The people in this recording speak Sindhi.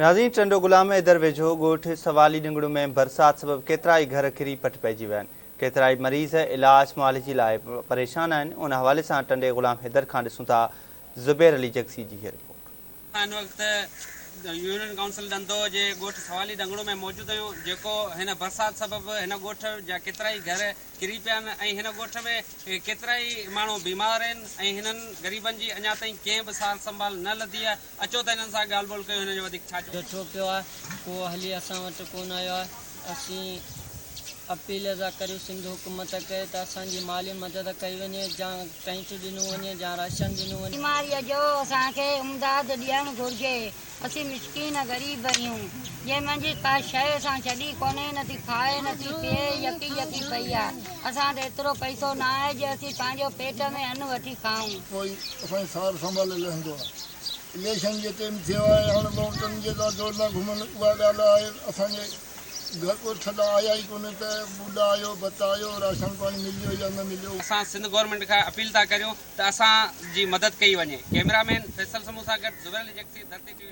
ناظرين ٽنڊو غلام حيدر ويجهو ڳوٺ سوالي ڏنگڙو ۾ برسات سبب ڪيترائي گهر ڪري پٽ پئجي ويا آهن، ڪيترائي مريض علاج معالجي لاء پريشان آهن، ان حوالي سان ٽنڊي غلام حيدر کان ڏسون ٿا زبير علي جگسي جي هي رپورٽ. اسان هن وقت يونين ڪائونسل ڏندو جي ڳوٺ سوالي ڏنگڙو ۾ موجود آهيون جيڪو هن برسات سبب هن ڳوٺ جا ڪيترائي گهر ڪري پيا آهن ۽ هن ڳوٺ ۾ ڪيترائي ماڻهو بيمار آهن ۽ هنن غريبن جي اڃا تائين ڪنهن به سار سنڀال نه لڌي آهي اچو ته هنن سان ڳالهه ٻولهه ڪيون هنن جو وڌيڪ ڇا چوڻ. ڊٺو پيو آهي ڪو هلي اسان وٽ ڪونه آيو آهي اسين اپيل ٿا ڪريون سنڌ حڪومت کي ته اسان جي مالي مدد ڪئي وڃي جا ٽينٽ ڏنو وڃي جا راشن ڏنو وڃي. بيماريء جو اسان کي امداد ڏيڻ گهرجي. اسين مسڪين غريب آهيون، جنهن منجهه ڪا شيء اسان ڇڏي ڪونهي، نه ٿي کائي نه ٿي پيئي، يڪي يڪي پئي آ. اسان وٽ ايترو پئسو نه آهي جو اسين پنهنجو پيٽ ۾ ان وٺي کائون. ڪوئي اسان جي سار سنڀال لهندو آهي. اليڪشن جي ٽيم ٿيو آهي هاڻ ووٽن جي لاء ڊوڙندا گهمن اها ڳالهه آهي اسان جي گهر ڳوٺ ڏانهن آيا ئي ڪونهي ته ٻوڏ آيو ڀت آيو راشن پاڻي مليو يا نه مليو. اسان سنڌ گورنمينٽ کان اپيل ٿا ڪريون ته اسان جي مدد ڪئي وڃي. ڪئميرا مين فيصل سمون سان گڏ زبير علي جگسي، ڌرتي ٽي وي.